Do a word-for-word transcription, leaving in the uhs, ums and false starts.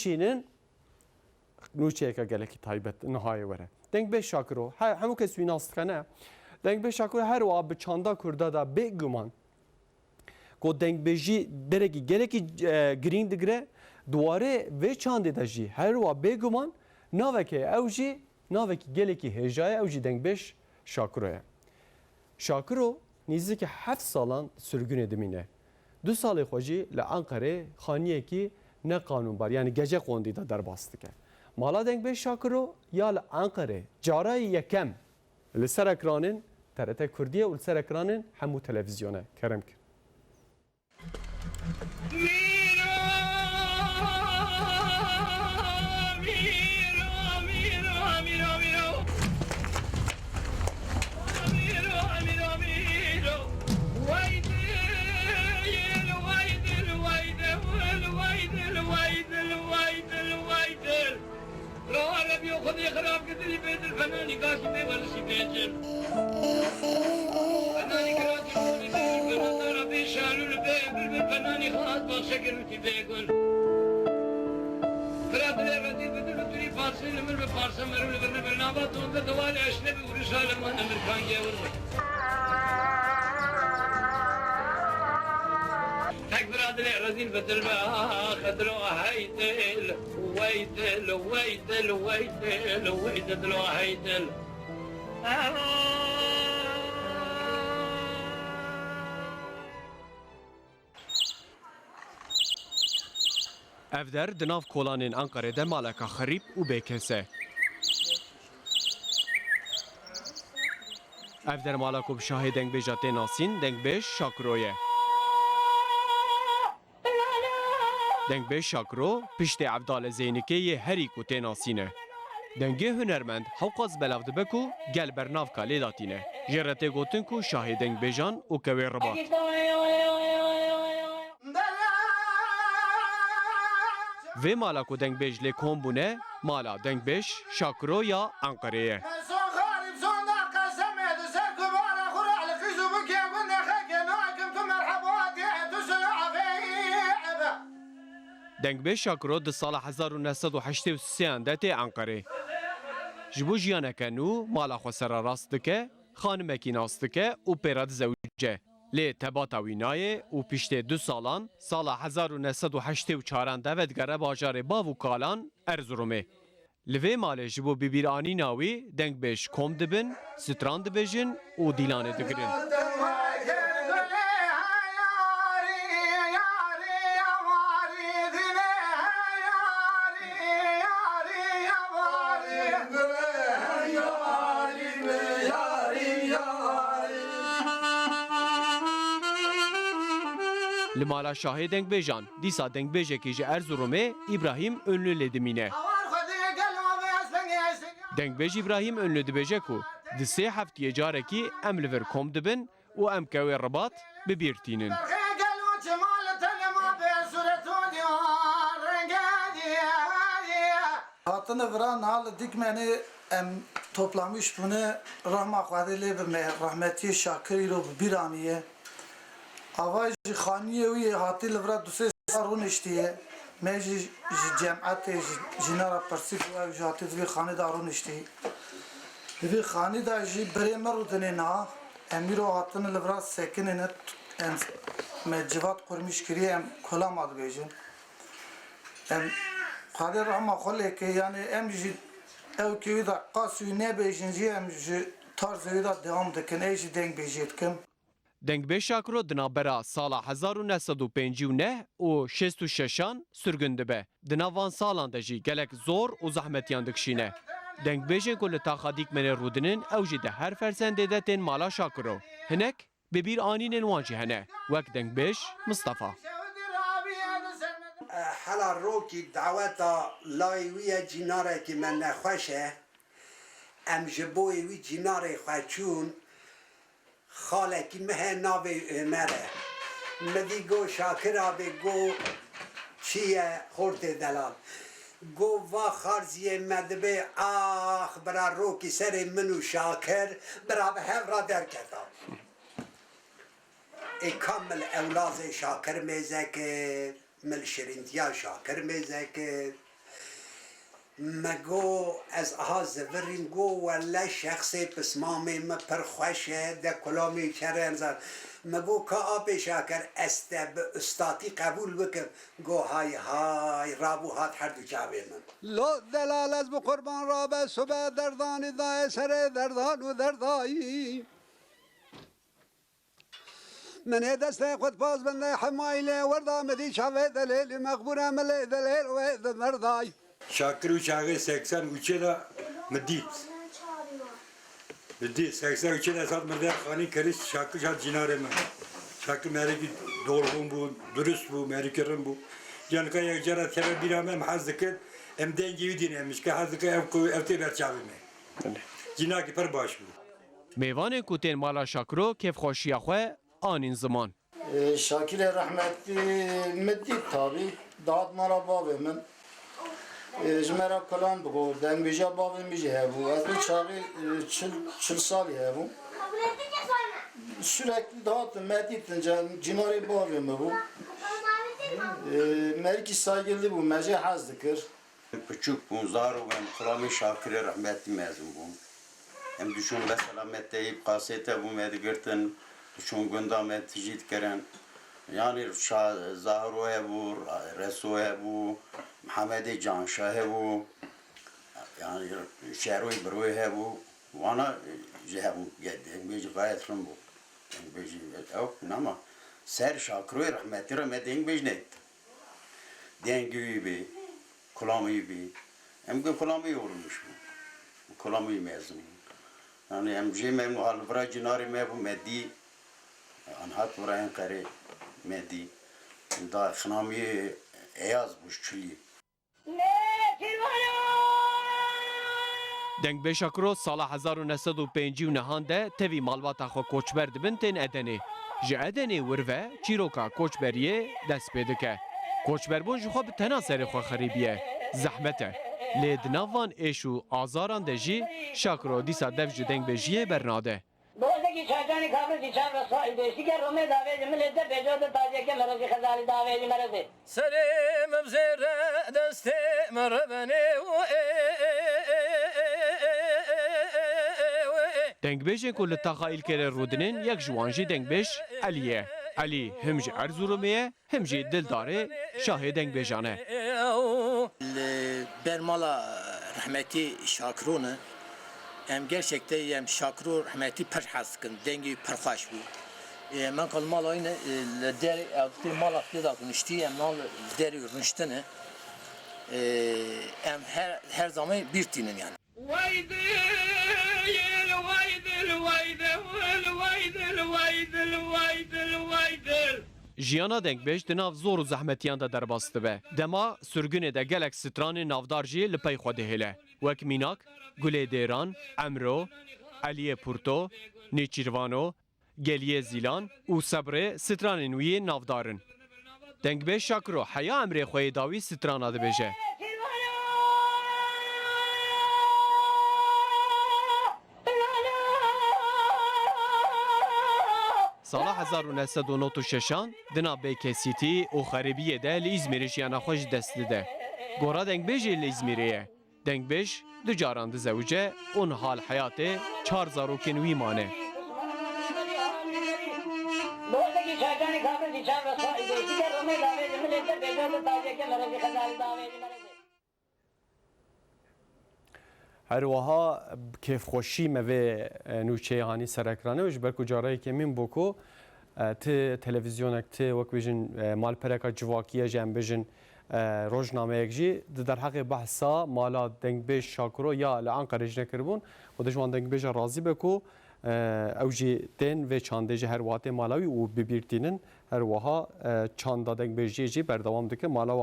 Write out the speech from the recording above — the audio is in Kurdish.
bişînin, nûçeyeke gelekî taybet nihayê were. Dengbêj Şakiro, he-, hemû kes wî nas dike, ne? Dengbêj Şakiro her wiha bi çanda Kurda de bê guman ku dengbêjî derekî gelekî, e, girîng digire, di warê vê çandê de jî her wiha bê guman navekê ew jî navekî gelekî hêja ye, ew jî Dengbêj Şakiro ye. Şakiro nîzikî heft salan di sirgûnê dimîne. Du salê xwe jî li Enqerê xaniyekî neqanûnbar, yanî gece qondî de derbas dike. Mala Dengbêj Şakiro ya li Enqerê cara yekem li ser ekranên T R T Kurdiyê û li ser ekranên hemû televîzyonê. Kerem kir. Rawa Rebî û Xwedê xirab kirdinî bêtir fenanî gakî bê welişî bêtir. Fenanî kirakî xwedî bêtir fenandara bê şalû li bê bilbil fenanî xat baxşe kirûtî bê gul. Bira dilê rezîl bi dil bi turî parsê li mir bi parse merû li vir li vir nava tonde dewalê eşnebî û rişa li man emirkan gewir bi. Tek bira dilê rezîl bi dil be axe dilo hey dil. Wey dil, wey dil, wey dil, wey dil, wey dil, wey dil. Ev der di nav kolanên Enqerê de maleka xerîb û bêkes e. Ev der mala ku bi şahê dengbêja tê nasîn, dengbêj Şakiro ye. Dengbêj Şakiro piştê Evdalê Zeynikê yê herî ku tê nasîne. Dengê hunermend hewqas belav dibe ku gel bernavka lê datîne. Jê re tê gotin ku şahê dengbêjan û kewê ribat. Vê mala ku dengbêj lê kom bûne, mala dengbêj Şakiro ya Enqerê ye. Dengbêj Şakiro di sala hezar û neh sed û heştê û sêyan de tê Enqerê. Ji bo jiyaneke nû mala xwe sererast dike, xanimekî nas dike û pê re dizewice. Lê tebata wî nayê û piştê du salan, sala hezar û neh sed û heştê û çaran de vedigere bajarê bav û kalan Erzurumê. Li vê malê ji bo bibîranîna wî dengbêj kom dibin, stran dibêjin û dîlanê digirin. Li mala şahê dengbêjan, dîsa dengbêjekî ji Erzurumê Îbrahîm Ünlü lê dimîne. Dengbêj Îbrahîm Ünlü dibêje ku di sê heftiyê carekî em li vir kom dibin û em kewê ribat bi bîr tînin. Hatine vira niha li Dîkmenê em toplamîş bûne, rehma Xwedê lê bi me, rehmetiyê Şakir îro bi bîr aniye. Ava jî xaniyê wî yê hatî li vira du sê sal rûniştiye. Me jî ji cemaetê, ji jîna re pirsî ku ew jî hatî di vî xanî de rûniştî. Di vî xanî de jî birê min rûdinê niha. Em îro hatine li vira sekinîne, em, me civat qurmîş kiriye, em kolama dibêjin. Em Xwedê rehma xwe lê ke, yanî em jî ew kewî de qas wî nebêjin jî, em ji tarzê wî de dewam dikin, ê jî dengbêjê dikin. Dengbêj Şakiro di navbera sala hezar û neh sed û pêncî û neh û şêst û şeşan sirgûn dibe. Di nav van salan de jî gelek zor û zehmetiyan dikişîne. Dengbêjên ku li taxa Dîkmenê rûdinin, ew jî di her fersendê de tên mala Şakiro. Hinek bi bîr anînên wan jî hene, wek dengbêj Mistefa. Hela rokî daweta layê wî ye, cînarekî me nexweş e. Em ji boyê wî cînarê xwe çûn. Xalekî min heye navê Omer e. Min dî got, Şakir abê, got, çi ye xortê delal? Got, va xarziyê me dibê, ax, bira rokî serê min û Şakir, bira bi hev re derketa. Ê ka min li ewlazê Şakir mêze kir, min li şirîntiya Şakir mêze kir. Me got, ez aha zivirîm, got, wele şexsê pismamê min pir xweş e, de kulamê çerê em zan. Me got, ka apê Şakir, ez te bi ustatî qebûl bikim. Got, hay hay, rabû hat her du çavê min. Lo delal ez bi qurban rabe, sobe derdanî dayê serê derdan û derdayî. Min ê destê xwe di paz bendê hemayî lê werda, min dî çavê delêlî mexbûre, min lê delêl wê di merday. Şakir û çaxê seksen û çê de min dît. Min dît, seksen û çê de ez hat Mirdê Xanî kirî, Şakir hat cînarê min. Şakir merekî dorxûn bû, durust bû, merekî rind bû. Yanî ka yek cara teve bîra me, em hez dikir, em dengê wî dîne, em ji ke hez dikir, ev ku, ev tê ber çavê me. Belê. Cînakî pir baş bû. Mêvanên ku tên mala Şakiro kêfxweşiya xwe anîn ziman. Ee, Şakirê rehmetî min dît tabî, dihat mala bavê min. Ee, ji me re kulam digot, dengbêjiya bavê min jî hebû. Ez vê çaxê, e, çil, çil salî hebûm. Sürekli dihatin, me dîtin, ce-, cînarê bavê min bû. Ee, merikî saygilî bû, me jê hez dikir. Piçûk bûn, zaro bûn, em kulamê Şakirê rehmetî mezin bûn. Em diçûn mesela me teyî bi kasete bû me digirtin, diçûn gunda me tijî dikirin. Yanî Şa-, Zahro hebû, Reso hebû, Mihemedê Canşa hebû, yanî Şeroyê Biroyê hebû, wana jî hebû, ge-, dengbêjî gayet rind bû. Dengbêjî ew, nema ser Şakiroyê rehmetî re me dengbêj nedît. Dengê wî bê, kulamê wî bê. Em gu kulamê wî oxirmiş bû. Kulamê wî mezin bû. Yanî em jê me wiha li vira cînarê me bû, me dî. An hat vira Enqerê me dî. Da xinamê Eyaz bû ji Çilî. Dengbêj Şakiro sala hezar û neh sed û pêncî û nehan de tevî malbata xwe koçber dibin tên Edenê. Ji Edenê wir ve çîroka koçberiyê dest pê dike. Koçberbûn ji xwe bi tena serê xwe xerîbiye, zehmet e. Lê di nav van êş û azaran de jî Şakiro dîsa dev ji dengbêjiyê bernade. Dozekî çaydanî kabirkî çar ve saî deştî ke romê davêjî milê de pêco de taceke merozî xezalî davêjî merozê. Serê min zêre destê min rebenê û ê. Dengbêjên ku li taxa Îlkerê rûdinin yek ji wan jî dengbêj Elî ye. Elî him ji Erzurumê ye, him jî dildarê şahê dengbêjan e. Li ber mala rehmetî Şakiro ne. Em gerçekte em Şakiro rehmetî pir hez dikin. Dengê wî pir xweş bû. E, em anka li mala wî ne, e, li derê, ew tê mala tê de rûniştî, em nan li derê rûniştine. E, em her, her zaman bîr tînin yani. Way dil, way dil, way dil, way dil, way dil, way dil, way dil. Jiyana dengbêj di nav zor û zehmetiyan de derbas dibe. Dema sirgunê de gelek stranên navdar jî li pey xwe dihêle. Wek mînak, Gulê Dêran, Emro, Eliyê Purto, Nêçîrvano, Geliyê Zîlan û Sebrê stranên wî yên navdar in. Dengbêj Şakiro heya emrê xwe yê dawî strana dibêje. Sala hezar û neh sed û nod û şeşan di nav bêkesîtî û xerîbiyê de li Îzmîrê jiyana xwe ji dest dide. Gora dengbêjê li Îzmîrê ye. Dengbêj du caran dizewice û niha li heyatê çar zarokên wî mane. Her wiha bi kêfxweşî me vê, e, nûçeyê hanî ser ekranê û ji ber ku cara yekemîn bû ku, e, ti televîzyoneke, ti wek bêjin, e, malpereka civakî ye jî em bêjin, e, rojnameyek jî di derheqê behsa mala dengbêj Şakiro ya li Enqerê jî nekiribûn. Xwedê ji wan dengbêja razî be ku, e, ew jî tên vê çandê jî her wiha tê mala wî û bi bîr tînin. Her wiha, e, çanda dengbêjiyê jî berdewam dike. Mala